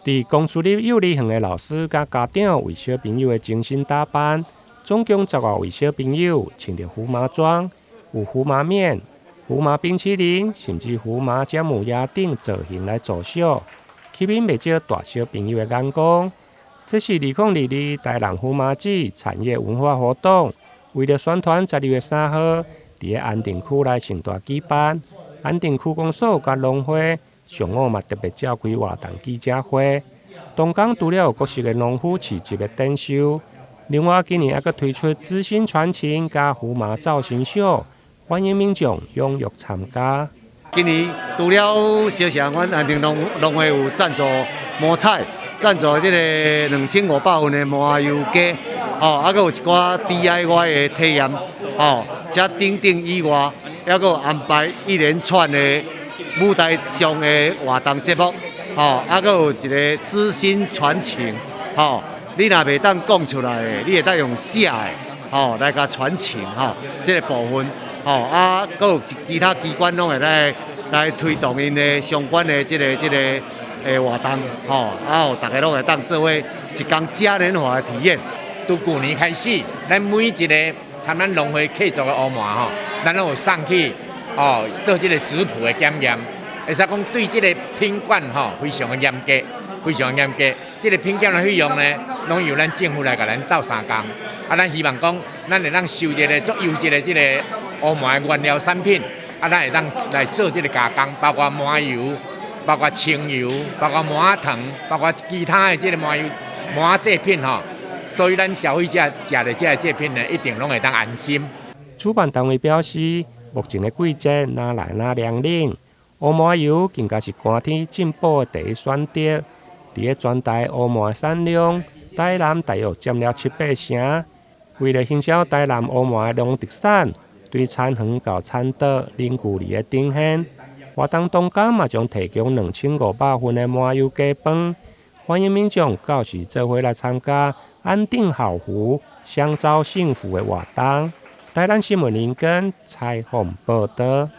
佇公私立幼兒園的老師佮家長為小朋友的精心打扮，總共十外位小朋友穿著胡麻裝，有胡麻麵、胡麻冰淇淋，甚至胡麻薑母鴨等造型來助秀，吸引袂少大小朋友的眼光。這是2022台南胡麻節產業文化活動，為著宣傳12月3號，佇安定區內盛大舉辦。安定區公所佮農會上午嘛特別召開活動記者會。當工除了有各式的農夫市集的展售，另外今年猶閣推出知心傳情佮胡麻造型秀，歡迎民眾踴躍參加。今年除了小城，阮安定農農會有贊助摸彩，贊助這个2500份的麻油雞，吼，啊，閣有一寡 DIY 的體驗，吼，這等等以外，猶閣有安排一連串的舞台上的活動節目，吼，啊，閣有一个知心傳情，吼，你若袂當講出來的，你會當用寫的，吼，來共傳情，吼，這个部分，吼，啊，閣有其他機關攏會來來推動𪜶的相關的這个這个的活動，吼，啊，予逐家攏會當做伙一工嘉年華的體驗。從舊年開始，咱每一个參咱農會契作的烏麻吼，咱攏有送去哦做這个質譜的檢驗，會使講對這个品管吼非常的嚴格，非常嚴格。這个品檢的費用呢，攏由咱政府來共咱鬥相共。啊，咱希望講，咱會當收一个足優質的這个烏麻的原料產品，啊，咱會當來做這个加工，包括麻油，包括清油，包括麻糖，包括其他的這个麻油麻製品吼，所以咱消費者食著這个製品呢，一定攏會當安心。主辦單位表示，目前的季節若來若涼冷，烏麻油更加是寒天進補的第一選擇。佇咧全台烏麻的產量，台南大約佔了七八成。為了行銷台南烏麻的農特產，對田園到產桌零距離的呈現。活動當天嘛，將提供2500份的麻油雞飯，歡迎民眾到時做伙來參加安定好福、香招幸福的活動。台南新聞林根採訪報導。